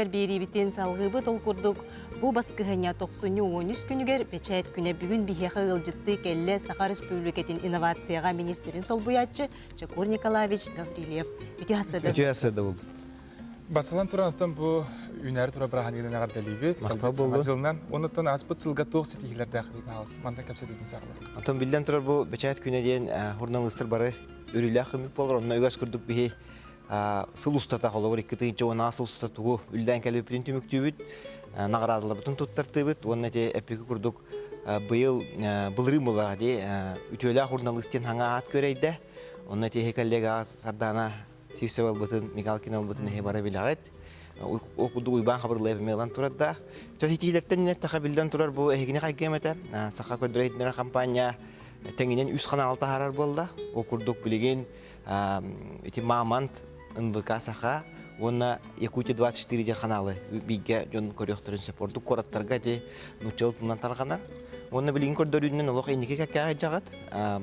Биэриибитин салҕыыбыт. Ол курдук, бу баскыһыанньа тохсунньу 13 күнүгэр бэчээт күнэ бүгүн биһиэхэ ыалдьыттыы кэллэ Саха Республикатын инновацияҕа министрин солбуйааччы Чакур Николаевич Гаврильев. Үтүө сарсыарда. Үтүө сарсыарда буоллун. Басылан туран оттон бу үүнээри турар бырааһынньыгынан эҕэрдэлиибит. Махтал буоллун. Дьылынан. Оннуттан ааспыт сылга туох ситиһиилэрдээх хаалыс. Мантан кэпсэтиитин саҕалыах. Оттон биллэн турар бу бэчээт күнэ диэн журналистар бары үрүлээх күммүт буолар. Онно үгэс курдук биһи сыл устата холобур 2010 сыл устата тугу үллээн кэлбиппитин түмүктүүбүт, наҕараадаларбытын туттартыыбыт уонна ити эппики курдук быйыл былырыын буоллаҕа дии үтүөлээх журналист диэн хаҥа аат күөрэйдэ. Онно ити коллегаҕа Сардаана Сивцева ылбытын, Мигалкина ылбытын эһи бары билэҕит. Ол курдук Уйбаан Хабырылаев эмиэ ылан турардаах. Ситиилэртэн эттэхэ биллэн турар бу эһигини хайгыам этэ. Саха көрдөрөр иһитиннэрэр хампаанньа тэҥинэн үс ханаал таһаарар буолла. Ол курдук билигин ити Мамонт, НВК Саха уонна Якутия 24 диэн ханаалы бииргэ дьон көрүөхтэрин сөп. Ордук куораттарга ити нууччалыы тылынан тарҕанар. Уонна билигин көрдөрүүнэн олох инники кэккэҕэ дьаҕыт.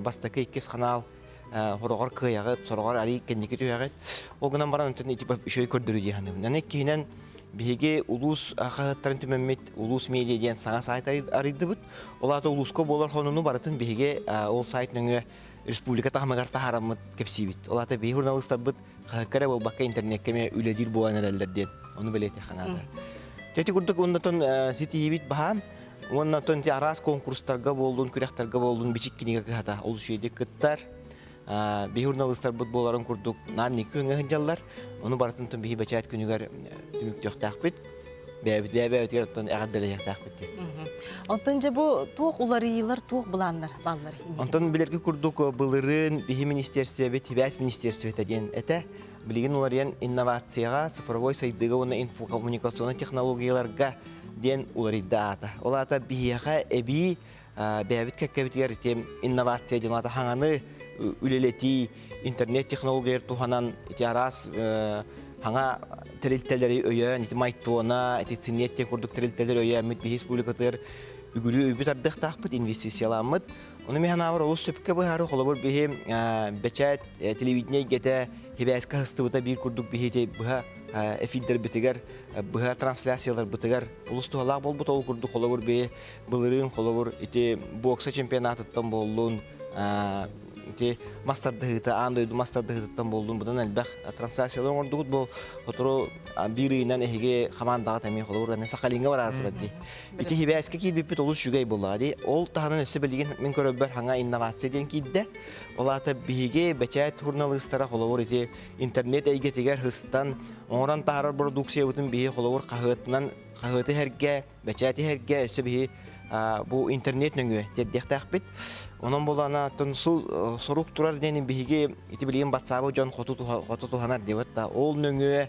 Бастакы иккис ханаал хороҕор кыайаҕыт, сороҕор арый кэнники түһэҕит. Ол гынан баран онтон ити үчүгэй көрдөрүү дии саныыбын. Аны иккиһинэн биһиги улуус хаһыаттарын түмэммит улуус медиа диэн саҥа сайт арыйдыбыт. Ол аата улууска буолар хонуну барытын биһиги ол сайт нөҥүө республика таһымыгар таһаараммыт кэпсиибит. Ол аата биһи журналистарбыт хаһыакка эрэ буолбакка интернеккэ эмиэ үлэлиир буолан эрэллэр диэн ону бэлиэтиэххэ наада. Ити курдук оннотон ситиһиибит баһаам. Уонна оттон ити араас конкурстарга буоллун, күрэхтэргэ буоллун бичик кинигэ кыһата олус үчүгэйдик кыттар. Биһи журналистарбыт буоларын курдук наар инники күөҥҥэ сылдьаллар. Ону барытын биһи бэчээт күнүгэр түмүктүөхтээхпит. Бэйэбит бэйэбитигэр оттон эҕэрдэлэһиэхтээхпит диэн. Онтон дьэ бу туох уларыйыылар, туох былааннар бааллар? Онтон билэрги курдук былырыын биһи министиэрстибэбит сибээс министиэрстибэтэ диэн этэ. Билигин уларыйан инновацияҕа, цифровой сайдыыга уонна инфокоммуникационнай технологияларга диэн уларыйда аата. Ол аата биһиэхэ эбии бэйэбит кэккэбитигэр ити инновация диэн аата хаҥаны үлэлэтии, интернет технологиялар туһанан ити араас хаҥа тэрилтэлэри өйөөн, ити Майтона, ити Цинет диэн курдук тэрилтэлэри өйөөммүт биһи республикатыгар үгүрүү үбү тардыахтаахпыт, инвестицияламмыт. Ону мин санаабар олус сөпкө быһаарыы, холобур биһи бэчээт, телевидение эйгэтэ хибээскэ сыстыбыта биир курдук биһи ити быһа эфирдэрбитигэр, быһа трансляцияларбытыгар олус туһалаах буолбут. Ол курдук холобур биһи былырыын холобур ити бокса чемпионатыттан буоллун, ити мас тардыһыыта, аан дойду мас тардыһыытыттан буоллун, быдан элбэх трансляциялар оҥордугут. Бу сотору биир ыйынан эһиги хамаандаҕа эмиэ холобур Сахалиҥҥа бараары турар дии. Ити хибээскэ киирбиппит олус үчүгэй буоллаҕа дии. Ол таһынан өссө билигин мин көрөрбөр хаҥа инновация диэн киирдэ. Ол аата биһиги бэчээт журналыыстара холобур ити интернет эйгэтигэр сыстан оҥорон таһаарар продукциябытын биһи холобур хаһыатынан хаһыаты иһэргэ бэчээт иһэргэ өссө биһи бу интернет нөҥүө тиэрдиэхтээхпит. Онон буолана оттон сыл сорук турар диэн биһиги ити билигин батсаабы дьон хоту хоту туһанар диэбит да ол нөҥүө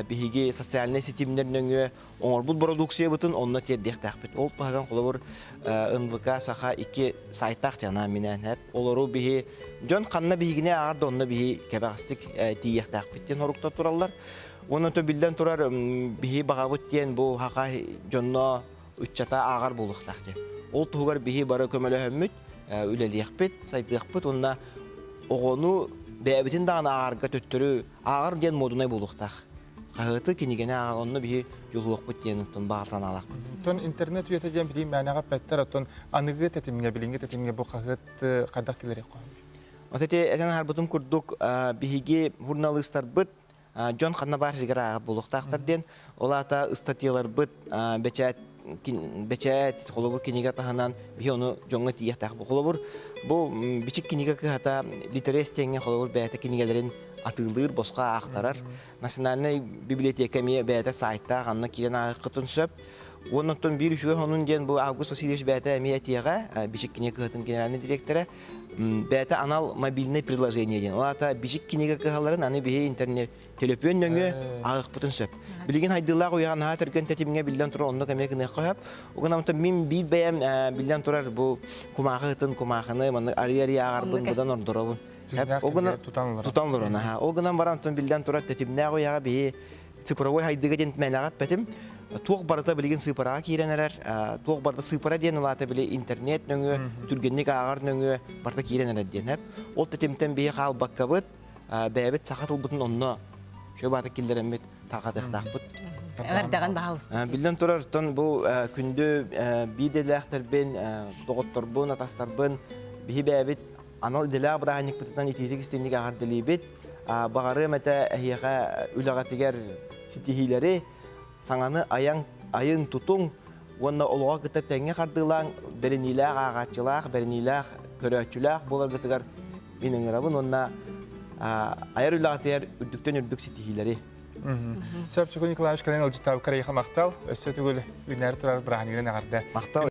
биһиги социальнай ситимнэр нөҥүө оҥорбут бородууксуйабытын онно тиэрдиэхтээхпит. Ол туһаган холобур НВК Саха икки сайтаах диэн минээн олору биһи дьон ханна биһигини ааҕар да онно биһи кэбэҕэстик тиийиэхтээхпит диэн соруктар тураллар. Уонна то биллэн турар биһи баҕабыт диэн бу хаха дьонно ыччата ааҕар буолуохтаах диэн. Ол туһугар биһи бары көмөлөһөммүт, үлэлиэхпит, сайдыахпыт уонна оҕону бэйэбитин даҕаны ааҕарга төттөрү ааҕар диэн муодунай буолуохтаах. Хаһыаты, кинигэни ааҕар онно биһи дьулуһуохпут диэн оттон баҕа санаалаахпыт. Оттон интернет үйэтэ диэн билигин мээнэҕэ эппэттэр, оттон аныгы тэтимҥэ, билиҥҥи тэтимҥэ бу хаһыат хайдах кэлэрий хоһоон? Вот эти этэн аһарбытым курдук биһиги журналистарбыт дьон ханна баар сиригэр ааҕар буолуохтаахтар диэн ол аата ыстатыйаларбыт бэчээт бэчээт холобур кинигэ таһынан биһи ону дьоҥҥо тиийиэхтээх холобур бу бичик кинигэ кыһата литерес диэҥҥэ холобур бэйэтэ кинигэлэрин атыылыыр босхо аахтарар национальнай библиотека эмиэ бэйэтэ сайтаах анна киирэн ааҕыаххытын сөп уонна оттон биир үчүгэй сонун диэн бу Август Васильевич бэйэтэ эмиэ этиэҕэ бичик кинигэ кыһатын генеральный директора бэйэтэ анал мобильный приложение диэн. Ол аата бичик кинигэ кыһаларын аны биһи интернет төлөпүөн нөҥүө ааҕыахпытын сөп. Билигин хайдыылаах уйаҕа наһаа түргэн тэтимҥэ биллэн турар оннук эмиэ гыныахха сөп. Угунан мин биир бэйэм биллэн турар бу кумаахы ытын кумаахыны маннык арый-арый ааҕарбын быдан ордоробун. Ол гынан тутан олорон аха. Ол гынан баран биллэн турар тэтимнээх уйаҕа биһи цифровой хайдыга диэн мээнэҕэ эппэтим. Туох барыта билигин сыыпараҕа киирэн эрэр. Туох барыта сыыпара диэн улаата били интернет нөҥүө, түргэнник ааҕар нөҥүө барыта киирэн эрэр диэн. Ол тэтимтэн биһи хаалбаккабыт, бэйэбит саха тылбытын онно чөбаата киллэрэммит тарҕатыахтаахпыт. Эҕэрдэҕин баһаалыста. Биллэн турар, оттон бу күндү биир идэлээхтэрбин, доҕотторбун, атастарбын биһи бэйэбит анал идэлээх бырааһынньыкпытынан итиитик истиҥник эҕэрдэлиибит. Баҕарыам этэ эһиэхэ үлэҕитигэр ситиһиилэри, саҥаны айаҥ, айыҥ тутуҥ уонна олоҕо кытта тэҥҥэ хардыылааҥ, бэриниилээх ааҕааччылаах, бэриниилээх көрөөччүлээх буоларгытыгар мин ыҥырабын уонна айар үлэҕитигэр үрдүктэн үрдүк ситиһиилэри. Сөп, Чукун Николаевич кэлэн ыалдьыттаабыккар эйиэхэ махтал. Өссө төгүл үүнээр турар бырааһынньыгынан эҕэрдэ. Махтал.